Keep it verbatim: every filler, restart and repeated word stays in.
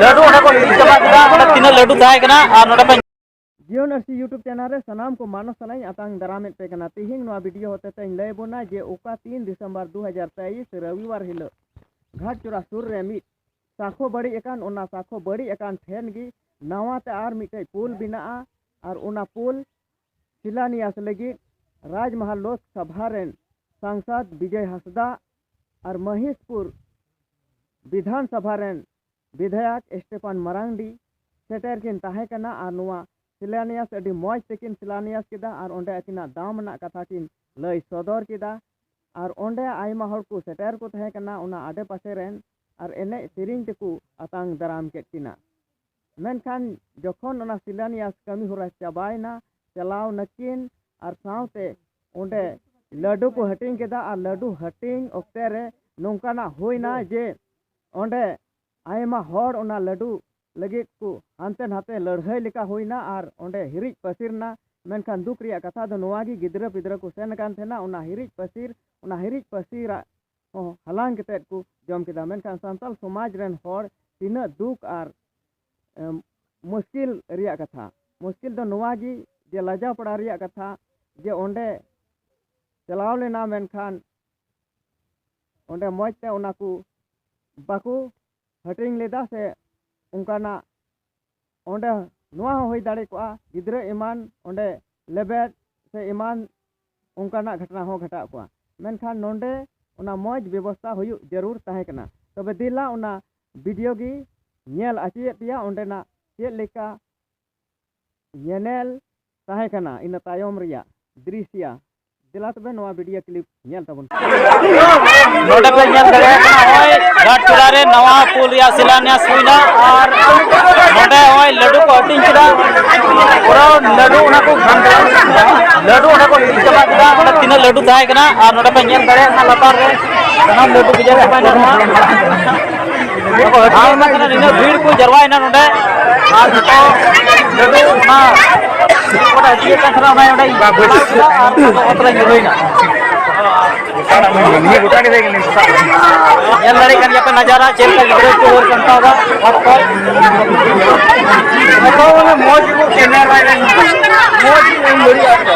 ᱞᱟᱹᱰᱩ ᱚᱸᱰᱮ ᱠᱚ ᱤᱫᱤ ᱪᱟᱵᱟ ᱠᱮᱫᱟ᱾ ᱚᱸᱰᱮ ᱛᱤᱱᱟᱹᱜ ᱞᱟᱹᱰᱩ ᱛᱟᱦᱮᱸ ᱠᱟᱱᱟ ᱟᱨ ᱱᱚᱰᱮ ᱯᱮ ᱡᱤᱭᱚᱱ ᱟᱹᱨᱥᱤ YouTube ᱪᱮᱱᱮᱞ ᱨᱮ ᱥᱟᱱᱟᱢ ᱠᱚ ᱢᱟᱱᱚᱥ ᱥᱟᱞᱟᱜ ᱤᱧ ᱟᱛᱟᱝ ᱫᱟᱨᱟᱢᱮᱫ ᱯᱮ ᱠᱟᱱᱟ᱾ ᱛᱤᱦᱤᱧ ᱱᱚᱣᱟ ᱵᱷᱤᱰᱤᱭᱳ ᱦᱚᱛᱮᱛᱮ ᱤᱧ ᱞᱟᱹᱭ ᱵᱚᱱᱟ ᱡᱮ ᱚᱠᱟ ᱛᱤᱱ ᱰᱤᱥᱮᱢᱵᱚᱨ ᱫᱩ ᱦᱟᱡᱟᱨ ᱛᱮᱭᱤᱥ ᱨᱚᱵᱤᱵᱟᱨ ᱦᱤᱞᱳᱜ ᱜᱷᱟᱴᱪᱚᱨᱟ ᱥᱩᱨ ᱨᱮ ᱢᱤᱫ ᱥᱟᱸᱠᱷᱳ ᱵᱟᱹᱲᱤᱡ ᱟᱠᱟᱱ, ᱚᱱᱟ ᱥᱟᱸᱠᱷᱳ ᱵᱟᱹᱲᱤᱡ ᱟᱠᱟᱱ ᱴᱷᱮᱱ ᱜᱮ ᱱᱟᱣᱟ ᱛᱮ ᱟᱨ ᱢᱤᱫᱴᱮᱡ ᱯᱳᱞ ᱵᱮᱱᱟᱜᱼᱟ᱾ ᱟᱨ ᱚᱱᱟ ᱯᱳᱞ ᱥᱤᱞᱟᱱᱭᱟᱥ ᱞᱟᱹᱜᱤᱫ ᱨᱟᱡᱽᱢᱟᱦᱟᱞ ᱞᱳᱠ ᱥᱚᱵᱷᱟ ᱨᱮᱱ ᱥᱟᱝᱥᱚᱫ ᱵᱤᱡᱚᱭ ᱦᱟᱸᱥᱫᱟ ᱟᱨ ᱢᱚᱦᱮᱥᱯᱩᱨ ᱵᱤᱫᱷᱟᱱ ᱥᱚᱵᱷᱟ ᱨᱮᱱ ᱵᱤᱫᱷᱟᱭᱚᱠ ᱥᱴᱮᱯᱷᱟᱱ ᱢᱟᱨᱟᱝᱰᱤ ᱥᱮᱴᱮᱨ ᱠᱤᱱ ᱛᱟᱦᱮᱸ ᱠᱟᱱᱟ᱾ ᱟᱨ ᱱᱚᱣᱟ ᱥᱤᱞᱟᱱᱭᱟᱥ ᱟᱹᱰᱤ ᱢᱚᱡᱽ ᱛᱮᱠᱤᱱ ᱥᱤᱞᱟᱱᱭᱟᱥ ᱠᱮᱫᱟ ᱟᱨ ᱚᱸᱰᱮ ᱟᱹᱠᱤᱱᱟᱜ ᱫᱟᱢ ᱨᱮᱱᱟᱜ ᱠᱟᱛᱷᱟ ᱠᱤᱱ ᱞᱟᱹᱭ ᱥᱚᱫᱚᱨ ᱠᱮᱫᱟ᱾ ᱟᱨ ᱚᱸᱰᱮ ᱟᱭᱢᱟ ᱦᱚᱲ ᱠᱚ ᱥᱮᱴᱮᱨ ᱠᱚ ᱛᱟᱦᱮᱸ ᱠᱟᱱᱟ ᱚᱱᱟ ᱟᱰᱮ ᱯᱟᱥᱮ ᱨᱮᱱ, ᱟᱨ ᱮᱱᱮᱡ ᱥᱮᱨᱮᱧ ᱛᱮᱠᱚ ᱟᱛᱟᱝ ᱫᱟᱨᱟᱢ ᱠᱮᱫ ᱠᱤᱱᱟ᱾ ᱢᱮᱱᱠᱷᱟᱱ ᱡᱚᱠᱷᱚᱱ ᱚᱱᱟ ᱥᱤᱞᱟᱱᱭᱟᱥ ᱠᱟᱹᱢᱤ ᱦᱚᱨᱟ ᱪᱟᱵᱟᱭᱮᱱᱟ, ᱪᱟᱞᱟᱣ ᱱᱟᱹᱠᱤᱱ ᱟᱨ ᱥᱟᱶᱛᱮ ᱚᱸᱰᱮ ᱞᱟᱹᱰᱩ ᱠᱚ ᱦᱟᱹᱴᱤᱧ ᱠᱮᱫᱟ᱾ ᱟᱨ ᱞᱟᱹᱰᱩ ᱦᱟᱹᱴᱤᱧ ᱚᱠᱛᱮ ᱨᱮ ᱱᱚᱝᱠᱟᱱᱟᱜ ᱦᱩᱭᱱᱟ ᱡᱮ ᱚᱸᱰᱮ ᱟᱭᱢᱟ ᱦᱚᱲ ᱚᱱᱟ ᱞᱟᱹᱰᱩ ᱞᱟᱹᱜᱤᱫ ᱠᱚ ᱦᱟᱱᱛᱮ ᱱᱟᱛᱮ ᱞᱟᱹᱲᱦᱟᱹᱭ ᱞᱮᱠᱟ ᱦᱩᱭᱱᱟ ᱟᱨ ᱚᱸᱰᱮ ᱦᱤᱨᱤᱡ ᱯᱟᱹᱥᱤᱨ ᱮᱱᱟ᱾ ᱢᱮᱱᱠᱷᱟᱱ ᱫᱩᱠ ᱨᱮᱭᱟᱜ ᱠᱟᱛᱷᱟ ᱫᱚ ᱱᱚᱣᱟ ᱜᱮ, ᱜᱤᱫᱽᱨᱟᱹ ᱯᱤᱫᱽᱨᱟᱹ ᱠᱚ ᱥᱮᱱ ᱟᱠᱟᱱ ᱛᱟᱦᱮᱱᱟ, ᱚᱱᱟ ᱦᱤᱨᱤᱡ ᱯᱟᱹᱥᱤᱨ, ᱚᱱᱟ ᱦᱤᱨᱤᱡ ᱯᱟᱹᱥᱤᱨᱟᱜ ᱦᱚᱸ ᱦᱟᱞᱟᱝ ᱠᱟᱛᱮᱫ ᱠᱚ ᱡᱚᱢ ᱠᱮᱫᱟ᱾ ᱢᱮᱱᱠᱷᱟᱱ ᱥᱟᱱᱛᱟᱲ ᱥᱚᱢᱟᱡᱽ ᱨᱮᱱ ᱦᱚᱲ ᱛᱤᱱᱟᱹᱜ ᱫᱩᱠ ᱟᱨ, ᱮᱢ, ᱢᱩᱥᱠᱤᱞ ᱨᱮᱭᱟᱜ ᱠᱟᱛᱷᱟ, ᱢᱩᱥᱠᱤᱞ ᱫᱚ ᱱᱚᱣᱟ ᱜᱮ ᱡᱮ ᱞᱟᱡᱟᱣ ᱯᱟᱲᱟ ᱨᱮᱭᱟᱜ ᱠᱟᱛᱷᱟ ᱡᱮ ᱚᱸᱰᱮ ᱪᱟᱞᱟᱣ ᱞᱮᱱᱟ, ᱢᱮᱱᱠᱷᱟᱱ ᱚᱸᱰᱮ ᱢᱚᱡᱽ ᱛᱮ ᱚᱱᱟ ᱠᱚ ᱵᱟᱠᱚ ᱦᱟᱹᱴᱤᱧ ᱞᱮᱫᱟ ᱥᱮ ᱚᱱᱠᱟᱱᱟᱜ ᱚᱸᱰᱮ ᱱᱚᱣᱟ ᱦᱚᱸ ᱦᱩᱭ ᱫᱟᱲᱮ ᱠᱚᱜᱼᱟ, ᱜᱤᱫᱽᱨᱟᱹ ᱮᱢᱟᱱ ᱚᱸᱰᱮ ᱞᱮᱵᱮᱫ ᱥᱮ ᱮᱢᱟᱱ ᱚᱱᱠᱟᱱᱟᱜ ᱜᱷᱚᱴᱚᱱᱟ ᱦᱚᱸ ᱜᱷᱚᱴᱟᱣ ᱠᱚᱜᱼᱟ᱾ ᱢᱮᱱᱠᱷᱟᱱ ᱱᱚᱰᱮ ᱚᱱᱟ ᱢᱚᱡᱽ ᱵᱮᱵᱚᱥᱛᱷᱟ ᱦᱩᱭᱩᱜ ᱡᱟᱹᱨᱩᱲ ᱛᱟᱦᱮᱸ ᱠᱟᱱᱟ᱾ ᱛᱚᱵᱮ ᱫᱮᱞᱟ ᱚᱱᱟ ᱵᱷᱤᱰᱤᱭᱳ ᱜᱮ ᱧᱮᱞ ᱟᱪᱚᱭᱮᱫ ᱯᱮᱭᱟ, ᱚᱸᱰᱮᱱᱟᱜ ᱪᱮᱫ ᱞᱮᱠᱟ ᱧᱮᱱᱮᱞ ᱛᱟᱦᱮᱸ ᱠᱟᱱᱟ, ᱤᱱᱟᱹ ᱛᱟᱭᱚᱢ ᱨᱮᱭᱟᱜ ᱫᱨᱤᱥᱭᱟ᱾ ᱫᱮᱞᱟ ᱛᱚᱵᱮ ᱱᱚᱣᱟ ᱵᱷᱤᱰᱤᱭᱳ ᱠᱞᱤᱯ ᱧᱮᱞ ᱛᱟᱵᱚᱱ ᱯᱮ᱾ ᱱᱚᱰᱮ ᱯᱮ ᱧᱮᱞ ᱫᱟᱲᱮᱭᱟᱜ ᱠᱟᱱᱟ, ᱱᱚᱜᱼᱚᱭ ᱜᱷᱟᱴ ᱪᱚᱲᱟ ᱨᱮ ᱱᱟᱣᱟ ᱯᱳᱞ ᱨᱮᱭᱟᱜ ᱥᱤᱞᱟᱱᱭᱟᱥ ᱦᱩᱭᱱᱟ ᱟᱨ ᱱᱚᱰᱮ ᱱᱚᱜᱼᱚᱭ ᱞᱟᱹᱰᱩ ᱠᱚ ᱦᱟᱹᱴᱤᱧ ᱠᱮᱫᱟ᱾ ᱯᱩᱨᱟᱹ ᱞᱟᱹᱰᱩ ᱚᱱᱟ ᱠᱚ ᱞᱟᱹᱰᱩ ᱚᱸᱰᱮ ᱠᱚ ᱤᱫᱤ ᱪᱟᱵᱟ ᱠᱮᱫᱟ᱾ ᱚᱸᱰᱮ ᱛᱤᱱᱟᱹᱜ ᱞᱟᱹᱰᱩ ᱛᱟᱦᱮᱸ ᱠᱟᱱᱟ ᱟᱨ ᱱᱚᱰᱮ ᱯᱮ ᱧᱮᱞ ᱫᱟᱲᱮᱭᱟᱜ ᱠᱟᱱᱟ ᱞᱟᱛᱟᱨ ᱨᱮ ᱥᱟᱱᱟᱢ ᱞᱟᱹᱰᱩ ᱵᱷᱮᱡᱟ ᱪᱟᱵᱟᱭᱮᱱᱟ᱾ ᱱᱚᱣᱟ ᱟᱨ ᱚᱱᱟ ᱠᱟᱱᱟ, ᱱᱤᱱᱟᱹᱜ ᱵᱷᱤᱲ ᱠᱚ ᱡᱟᱨᱣᱟᱭᱮᱱᱟ ᱱᱚᱰᱮ᱾ ᱟᱨ ᱡᱚᱛᱚ ᱞᱟᱹᱰᱩ ᱚᱱᱟ ᱚᱠᱟᱴᱟᱜ ᱦᱟᱹᱴᱤᱧ ᱠᱟᱱ ᱛᱟᱦᱮᱱᱟ, ᱚᱱᱟ ᱚᱸᱰᱮ ᱵᱟᱵᱩ᱾ ᱟᱨ ᱚᱱᱟ ᱫᱚ ᱚᱛ ᱨᱮ ᱧᱩᱨᱦᱩᱭᱮᱱᱟ᱾ ᱜᱚᱴᱟ ᱫᱟᱜ ᱢᱟᱹᱧ ᱡᱚᱢ, ᱱᱤᱭᱟᱹ ᱜᱚᱴᱟ ᱜᱮ ᱛᱟᱦᱮᱸ ᱠᱟᱱᱟ ᱥᱮᱛᱟᱜ ᱠᱷᱚᱱ᱾ ᱧᱮᱞ ᱫᱟᱲᱮᱭᱟᱜ ᱠᱟᱱ ᱜᱮᱭᱟ ᱯᱮ ᱱᱟᱡᱟᱨᱟ, ᱪᱮᱫ ᱞᱮᱠᱟ ᱜᱤᱫᱽᱨᱟᱹ ᱠᱚ ᱦᱚᱲ ᱥᱟᱢᱴᱟᱣ ᱫᱟ, ᱚᱛ ᱠᱷᱚᱱ᱾ ᱡᱚᱛᱚ ᱢᱟᱱᱮ ᱢᱚᱡᱽ ᱜᱮᱠᱚ camera ᱨᱮ ᱢᱚᱡᱽ ᱜᱮ ᱮᱢ ᱫᱟᱲᱮᱭᱟᱜᱼᱟ ᱠᱚ᱾